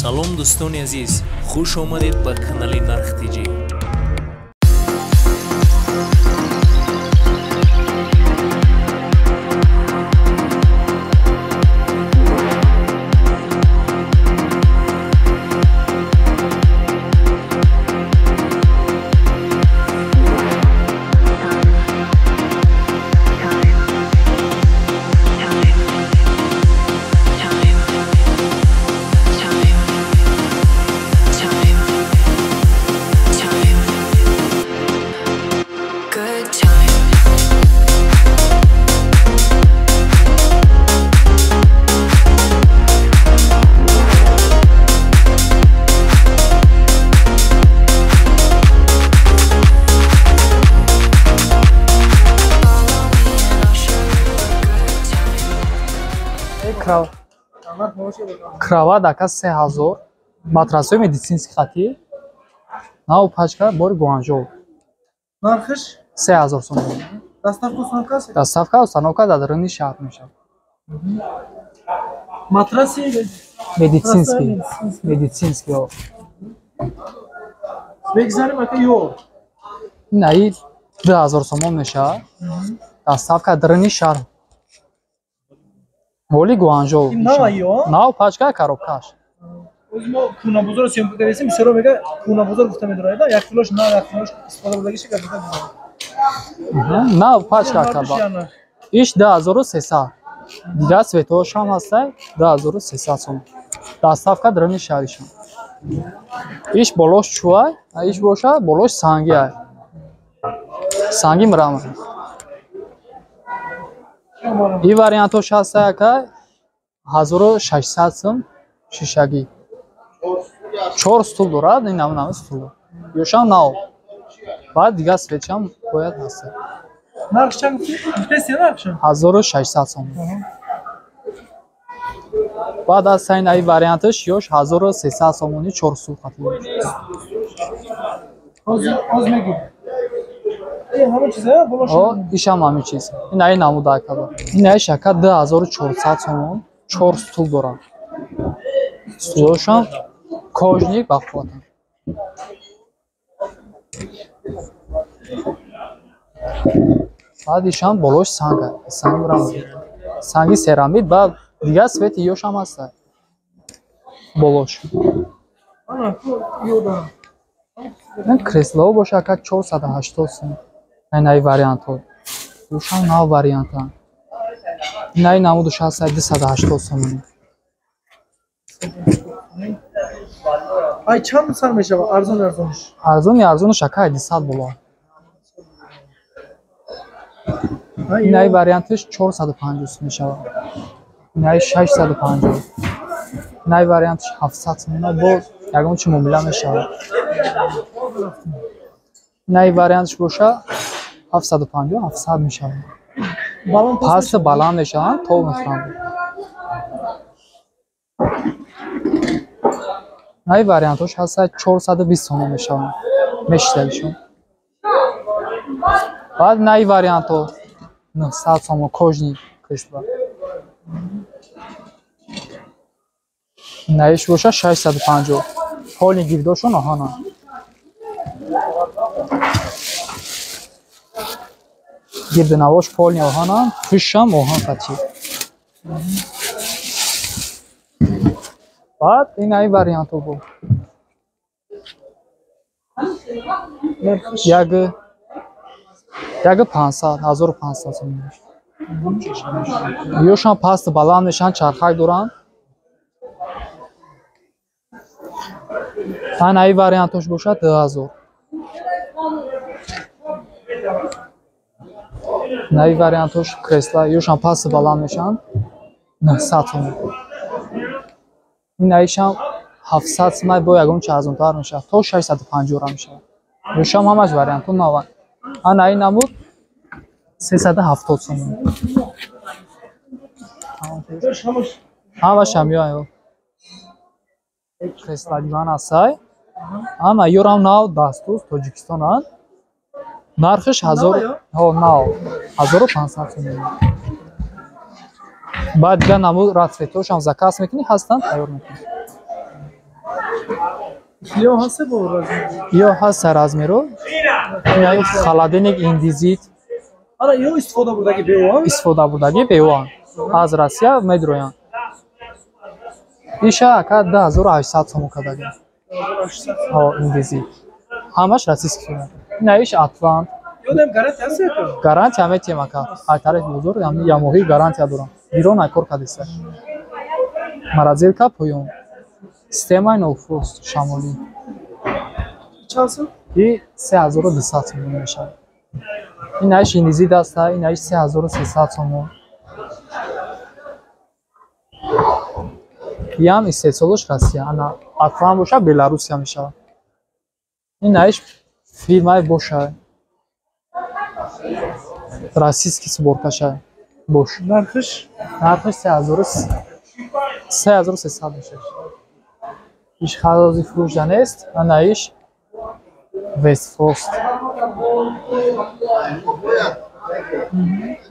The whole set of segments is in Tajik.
Салом дӯстони азиз, хуш омадед ба канали Нарх ТЖ. Кровать ака 3000, матрасҳои медицинский хати, нав пачка бори Гуанжоу. Нархиш? 3000 сомон. Доставка установка? Доставка установка дар даруни шаҳр мешавад. Матраси медицинский, медицинский. Бегзарим ака ё. Инаи 2000 сомон мешавад. Доставка даруни шаҳр. Моли Гуанжоу. Нав пачка коробкаш. Оз мо кунабозорро съёмка кардем, бисёро мега кунабозор гуфта медорад, як килош нав, як килош истифода бурдагиша гапида. Нав пачка каба. Иш 2300. Дигар цветҳош ҳам ҳастай 2300 сом. Доставка даруни шаҳришон. Иш болош чӯай, иш боша болош санги ай. Санги мрамор. И вариантош ҳастай ака 1600 сом шишагӣ. 4 стул дорад, ин намуна стул. Ёшам нав. Баъд дигар свечам бояд ҳаста. Нарх чанд гуфтӣ? Нархш? 1600 сом. Баъд аз сайн ай варианташ ёш 1300 сомони 4 стул хати. Оз мегӯ. Ҳама чиза болош. О, ишам ҳамин чиз. Ин ай намуда акаба. Ин ай шака 2400 сомон 4 стул дорад. Стулошам кожник ба қувватан. Баъд ишам болош санг, санг мрамор. Санги серамид, баъд дигар свети ёшам ҳаста. Болош. Ана, ёдам. Ин креслоҳо боша ака 480 сом. Ин ай вариантҳо. Ёшам нав вариантан. Ин ай намудуш ҳаста 280 сомон. Ай чанд сар мешава арзон арзонш? Арзони арзонш ака 200 боло. Ин ай вариантиш 450 мешава. Ин ай 650. Ин ай вариантиш 700 сомон бо ягон чи муомила мешава. Ин ай вариантиш боша 750 700 мешава. Паст баланд мешаванд, то мехӯранд. Ай вариантош ҳаста 420 сомон мешаванд. Мешидагишон. Баъд най варианто 900 сомон кожни кресла. Наиш боша 650. Полни гирдошон оҳана. Гирдинавош полни оҳана, пӯшам оҳан қатӣ. Баъд ин ай варианто бо. Як 500, 1500 сомон. Ёшам паст баланд мешан, чархак доранд. Ан ай вариантош бошад 2000. Най вариантош кресла, ёшам паст баланд мешан 900 сомон. Ин айшам 700 сомон бо ягон чи арзонтар мешавад, то 650 ра мешавад. Ёшам ҳамаш вариантҳо наванд. Ан ай намуд 370 сомон. Ҳамаш ҳамё. Кресла диван ҳастай. Ама ёрам нав дастуз Тоҷикистонанд. Нархиш 1000, ҳо нав 1500 сомон. Баъд дигар намуд расцветҳошам заказ мекунӣ, ҳастанд, тайёр мекунӣ. Ё ҳаст бо размер? Ё ҳаст размеро. Ин холодильник индизит. Ана ё истифода бурдаги беуан? Истифода бурдаги беуан. Аз Россия медроянд. Иша ака 2800 сомон кадаги. Ҳо, индизит. Ҳамаш российский. Ина иш Атлант. Ёдам гарантия ҳаст ака? Гарантия метиҳем ака. Ай тарафи бозор ямоҳӣ гарантия дорам. Гирон ай кор кадиста. Морозилка поён. Системаи no frost шамолӣ. Чанд сом? И 3200 сомон мешавад. Инаиш индизит аста, инаиш 3300 сомон. Ям истеҳсолош Россия. Ана Атлант боша Беларусия мешавад. Инаиш фирмаи Боша. Российский сборкаша. Бош. Нархиш? Нархиш 3300 мешавад. Иш харози фурӯшда нест, ана иш Вестфрост.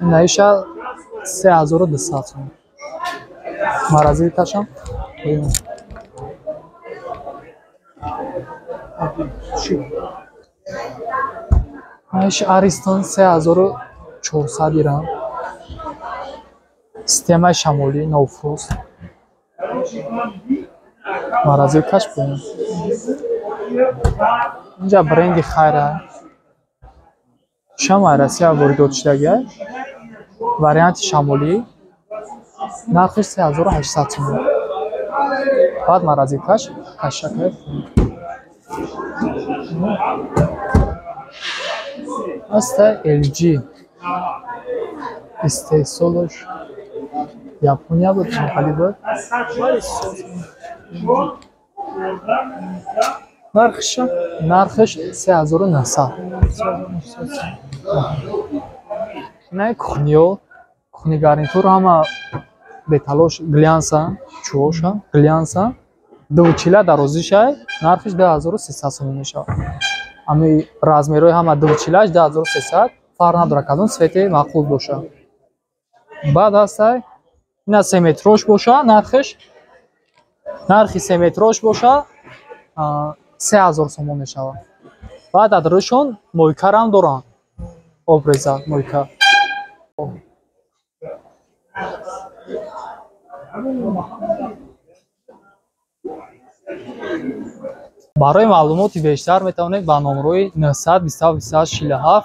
Ина иша 3200 сомон. Морозилкашам. Иш Аристон 3400 дирам. Системаи шамолӣ no frost. Морозилкаш поён. Инҷа бренди Хайра. Шамаи Россия воридот шудагиа. Варианти шамолӣ. Нархиш 3800 сомон. Баъд морозилкаш кашакай. Аста LG. Истеҳсолаш Япония буд, хали буд. Нархиш? Нархиш 3900. Инаи кухниё, кухни гарнитур ҳама беталош глянса, чӯоша, глянса. 2,40 дарозишай, нархиш 2300 сомон мешавад. Ами размерҳои ҳама 2,40 2300, фарқ надорад кадом цвети маъқул боша. Баъд ҳастай ина 3 метрош боша, нархи 3 метрош боша 3000 сомон мешавад. Баъд адрашон мойкарам доранд. Обреза мойка. Барои маълумоти бештар метавонед ба номрои 927 27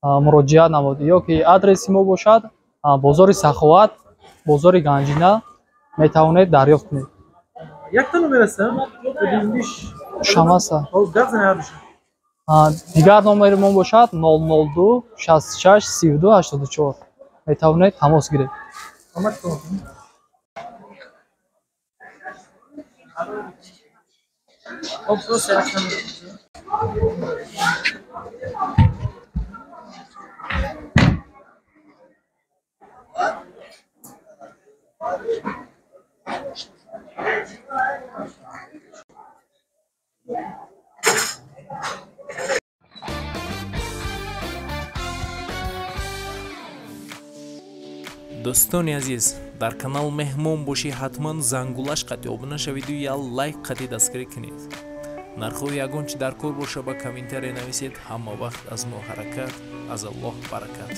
47 муроҷиат намоед ё ки адреси мо бошад бозори Саховат, бозори Ганҷина метавонед дарёфт кунед. Якта номер аст? Шамаса. Дигар номери мо бошад 002 66 32 84. Метавонед тамос гиред. Дӯстони азиз, дар канал меҳмон бошӣ ҳатман зангулаш қати обуна шавиду я лайк қати дастгирӣ кунед. Нархҳои ягон чи дар кор боша ба комментария нависед. Ҳама вақт аз мо ҳаракат, аз Аллоҳ баракат.